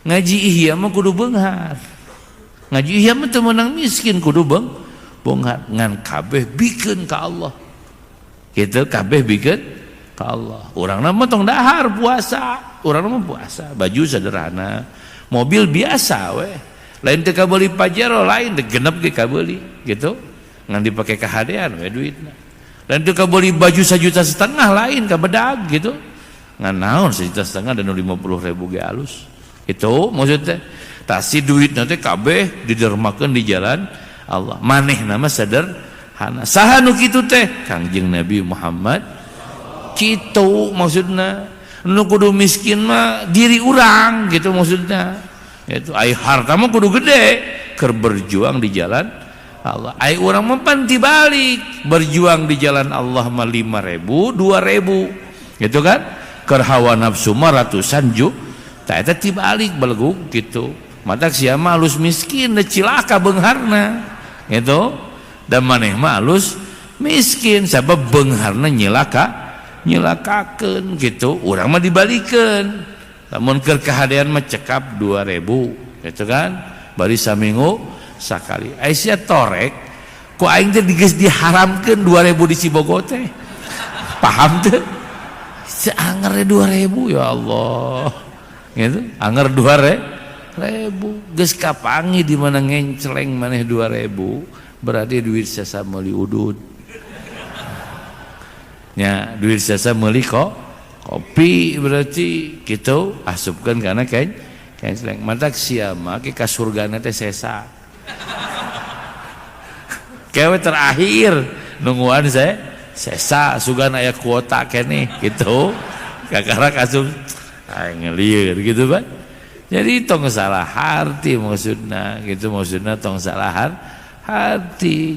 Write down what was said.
Ngaji Ihya mah kudu beunghar. Ngaji Ihya mah teu meunang miskin, kudu beunghar ngan kabeh bikeun ka Allah. Gitu, kabeh bikeun ka Allah. Urang mah tong dahar puasa, urang mah puasa, baju sederhana, mobil biasa weh. Lain teu kabeuli Pajero, lain teu genep ge kabeuli gitu. Ngan dipake kahadean we duitna. Lain teu kabeuli baju 1,5 juta, lain kabedag gitu. Ngan naon 1,5 juta dan 50.000 ge alus. Itu maksudnya. Tah, si duit nanti kabeh didermakeun di jalan Allah. Manehna mah sederhana. Saha nu kitu teh? Kangjeng Nabi Muhammad. Kitu maksudna. Nu kudu miskin mah diri urang gitu maksudnya. Itu ai harta mah kudu gede keur berjuang di jalan Allah. Ai urang mah pan balik berjuang di jalan Allah mah 5.000, 2.000. Gitu kan? Keur hawa nafsu mah ratusan juta. Eta tibalik belegug gitu. Matak sia mah alus miskin da cilaka beungharna. Gitu. Dan maneh mah alus miskin sabab beungharna nyilakakeun gitu. Urang mah dibalikeun. Lamun keur kahadean mah cekap 2000 gitu kan. Bari saminggu sakali. Ai sia torek ku aing teh geus diharamkeun 2000 di Cibogo teh. Paham teu? Seanger 2000, ya Allah. Gitu, anger 2000 geus kapangi di mana ngenceleng maneh 2000, berarti duit sesa meuli udud. Nya, duit sesa meuli kok kopi berarti gitu, asupkeun kana kenceleng. Matak sia mah ke ka surgana teh sesa. Kewe terakhir nungguan saya sesa, sugan aya kuota keneh gitu. Kakara asup aing ngelieur gitu, Pak. Jadi tong salah hati maksudna gitu, maksudna tong salah hati.